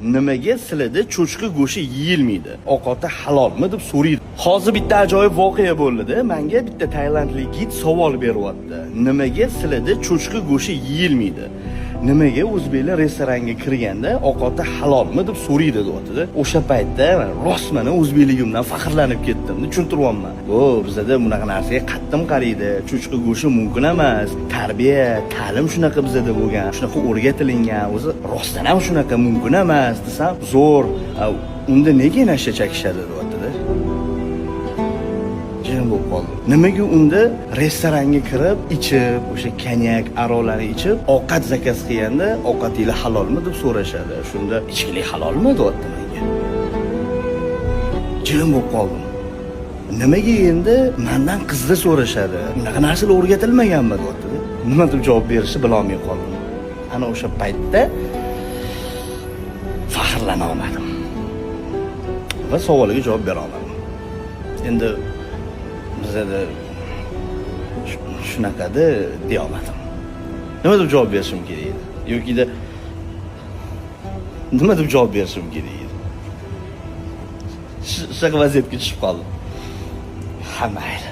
Nimaga sizlarda cho'chqa go'shti yeyilmaydi, ovqati halolmi deb so'raydi. Hozir bitta ajoyib voqea bo'ldida. Manga bitta tailandlik gid savol beryapti: nimaga sizlarda cho'chqa go'shti yeyilmaydi, nimaga o'zbeklar restoranga kirganda ovqati halolmi deb so'raydi deyaptida. O'sha paytda man rostmana o'zbekligimdan faxrlanib ketdim. Tushuntiryapman: o bizada bunaqa narsaga qattiq qaraydi, cho'chqa go'shti mumkin emas, tarbiya, ta'lim shunaqa bizada bo'lgan, shunaqa o'rgatilingan, o'zi rostdan ham shunaqa mumkin emas desam, zo'r, "A, unda nega nasha chekishadi?" deyaptida. Jim bo'lib qoldim. Nimaga unda restoranga kirib, ichib, o'sha konyak, aroqlarni ichib, ovqat zakaz qilganda ovqatinglar halolmi deb so'rashadi, shunda ichkilik halolmi deyapti menga. Jim bo'lib qoldim. Nimaga endi mandan qizlar so'rashadi, bunaqa narsalar o'rgatilmaganmi deyaptida. Nima deb javob berishni bilolmay qoldim. Ana o'sha paytda faxrlana olmadim va savoliga javob bera olmadim. Endi bizada shunaqada deyolmadim. Nima deb javob berishim kerak edi yokida nima deb javob berishim kerak edi? Shunaqa vaziyatga tushib qoldim. Ha, mayli.